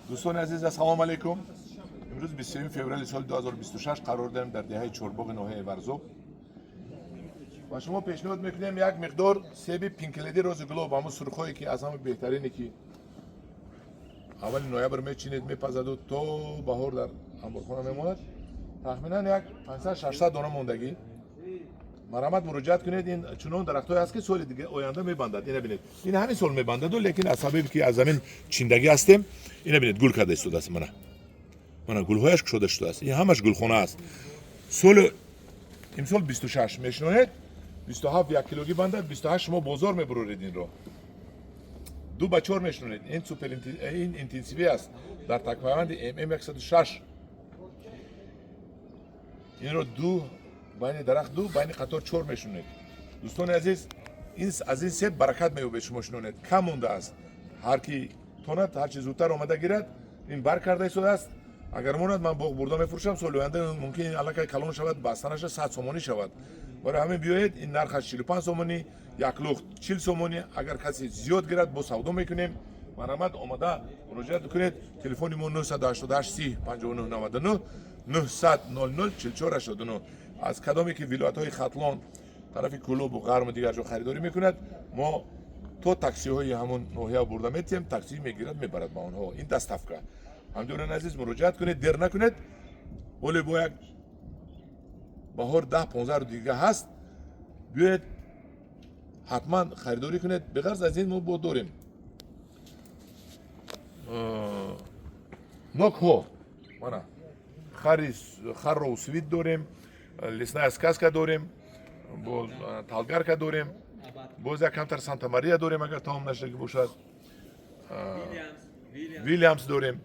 Дӯстони азиз, ассалому алайкум. Имрӯз 27 феврали соли 2026 қарор дорем дар деҳаи Чорбоғи ноҳияи Варзоб ва шумо пешниҳод мекунем як миқдор себи Пинк Леди, Рози Глоб, ҳамун сурхҳое, ки аз ҳама беҳтарине, ки аввали ноябр мечинед, мепазаду то баҳор дар анборхона мемонад. Тахминан як 500-600 дона мондагӣ. Марҳамат, муроҷиат кунед. Ин чунон дарахтҳое аст, ки соли дига оянда мебандад. Ина бинед, ин ҳамин сол мебандаду, лекин аз сабаби ки аз замин чиндагӣ ҳастем, ина бинед, гул карда истодааст. Мана, мана, гулҳояш кушода шудааст. Ин ҳамаш гулхона аст. Соли имсол 26 мешинонед, 27 як килогӣ бандад, 28 шумо бозор мебуроред. Инро ду ба чор мешинонед. Ин супер, ин интенсивӣ аст дар такпайванди ММ 106. Инро ду байни дарахт ду, байни қатор чор мешунед. Дӯстони азиз, ин аз ин себ баракат меёбед. Шумо шинонед, кам мондааст. Ҳар ки тонад, ҳарчи зудтар омада гирад. Ин бар карда истодааст. Агар монад, ман боғ бурда мефурӯшам. Соли оянда мумкин ин аллакай калон шавад, бастанаша 100 сомонӣ шавад. Барои ҳамин биёед. Ин нархаш 45 сомонӣ, як лухт 40 сомонӣ. Агар касе зиёд гирад, бо савдо мекунем. Марҳамат, омада муроҷиат кунед. Телефони мо 988 30 59 99, 900 00 44 89. Аз кадоме ки вилоятҳои Хатлон, тарафи Кӯлобу Ғарму дигар ҷо харидорӣ мекунад, мо то таксиҳои ҳамон ноҳия бурда метиҳем. Таксӣ мегирад, мебарад ба онҳо. Ин доставка. Ҳамдиёрони азиз, муроҷиат кунед, дер накунед. Оле бо як баҳор 10-15 рӯз дига ҳаст. Биёед, ҳатман харидорӣ кунед. Беғарз аз ин, мо бо дорем нокҳо. Мана, хари Харроу Свит дорем, Лесная сказка дорем, боз Талгарка дорем, боз як камтар Санта Мария дорем, агар тамом нашудагӣ бошад. Вильямс. Вильямс дорем.